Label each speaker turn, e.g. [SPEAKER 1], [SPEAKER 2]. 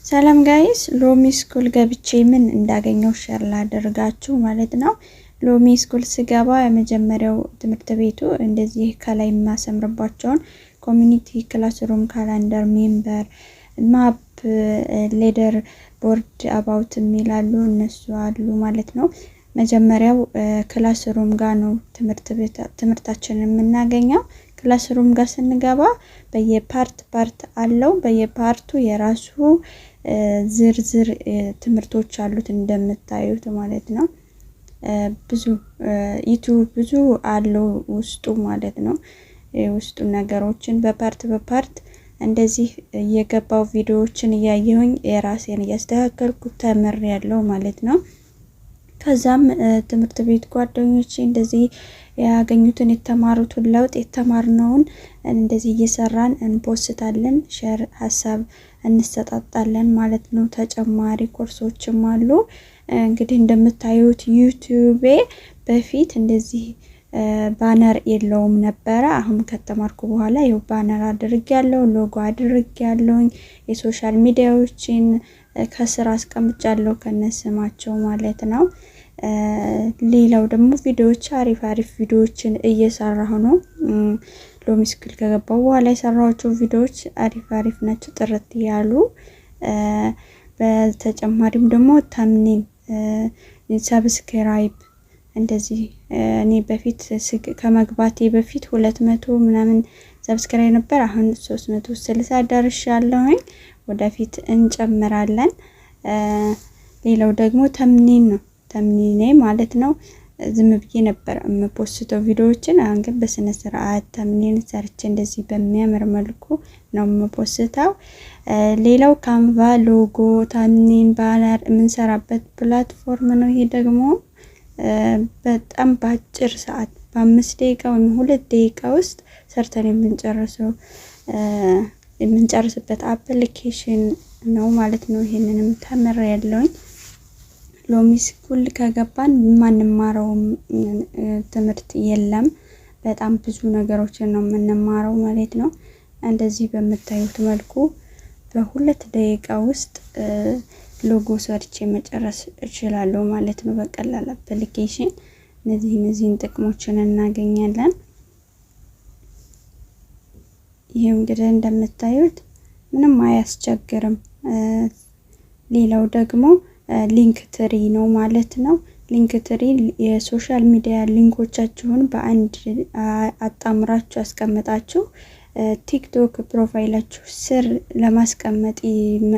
[SPEAKER 1] ሰላም guys፣ ሎሚ School ገብቼ ምን እንዳገኘው share ላደርጋችሁ ማለት ነው። ሎሚ School ስገባ የመጀመሪያው ትምህርት ቤቱ እንደዚህ ከላይ የማሰምርባቸውን community፣ classroom፣ calendar፣ member፣ map፣ leader board፣ about የሚላሉ እነሱ አሉ ማለት ነው። መጀመሪያው classroom ጋር ነው ትምህርታችንን የምናገኘው። Classroom ጋር ስንገባ በየ part part አለው። በየ part ኡ የራሱ ዝርዝር ትምህርቶች አሉት እንደምታዩት ማለት ነው። ብዙ YouTube ብዙ አለው ውስጡ ማለት ነው። ውስጡ ነገሮችን በ part በ part እንደዚህ እየገባው ቪዲዮዎችን እያየሁኝ የራሴን እያስተካከልኩ ተምሬያለሁ ማለት ነው። ከዛም ትምህርት ቤት ጓደኞቼ እንደዚህ ያገኙትን የተማሩትን ለውጥ የተማርነውን እንደዚህ እየሰራን እንፖስታለን፣ share ሀሳብ እንሰጣጣለን ማለት ነው። ተጨማሪ ኮርሶችም አሉ። እንግዲህ እንደምታዩት YouTube ኤ በፊት እንደዚህ banner የለውም ነበረ። አሁን ከተማርኩ በኋላ ይኸው banner አድርጌያለሁ፣ ሎጎ አድርጌያለሁኝ፣ የ social media ዎችን ከስር አስቀምጫለሁ ከነስማቸው ማለት ነው። ሌላው ደግሞ ቪዲዮዎች አሪፍ አሪፍ ቪዲዮዎችን እየሰራሁ ነው። ሎሚ School ከገባሁ በኋላ የሰራኋቸው ቪዲዮዎች አሪፍ አሪፍ ናቸው፣ ጥርት ያሉ። በተጨማሪም ደግሞ thumbnail፣ subscribe እንደዚህ እኔ በፊት ከመግባቴ በፊት 200 ምናምን subscribe ነበር። አሁን 360 ደርሻለሁኝ። ወደፊት እንጨምራለን። ሌላው ደግሞ thumbnail ነው። Thumbnail ኤ ማለት ነው። ዝም ብዬ ነበር የምፖስተው ቪዲዮዎችን። አሁን ግን በስነ ስርዓት thumbnail ሰርቼ እንደዚህ በሚያምር መልኩ ነው የምፖስተው። ሌላው Canva logo፣ thumbnail፣ banner የምንሰራበት platform ነው። ይሄ ደግሞ በጣም በአጭር ሰዓት በ5 ደቂቃ ወይም 2 ደቂቃ ውስጥ ሰርተን የምንጨርስበት application ነው ማለት ነው። ይሄንንም ተምሬያለሁኝ። ሎሚ School ከገባን የማንማረውም ትምህርት የለም። በጣም ብዙ ነገሮችን ነው የምንማረው ማለት ነው። እንደዚህ በምታዩት መልኩ በ2 ደቂቃ ውስጥ ሎጎ ሰርቼ መጨረስ እችላለሁ ማለት ነው። በቀላል application እነዚህን ጥቅሞችን እናገኛለን። ይሄው እንግዲህ እንደምታዩት ምንም አያስቸግርም። ሌላው ደግሞ Linktree ነው ማለት ነው። Linktree የ social media link ኦቻችሁን በአንድ አጣምራችሁ አስቀምጣችሁ TikTok profile ኣችሁ ስር ለማስቀመጥ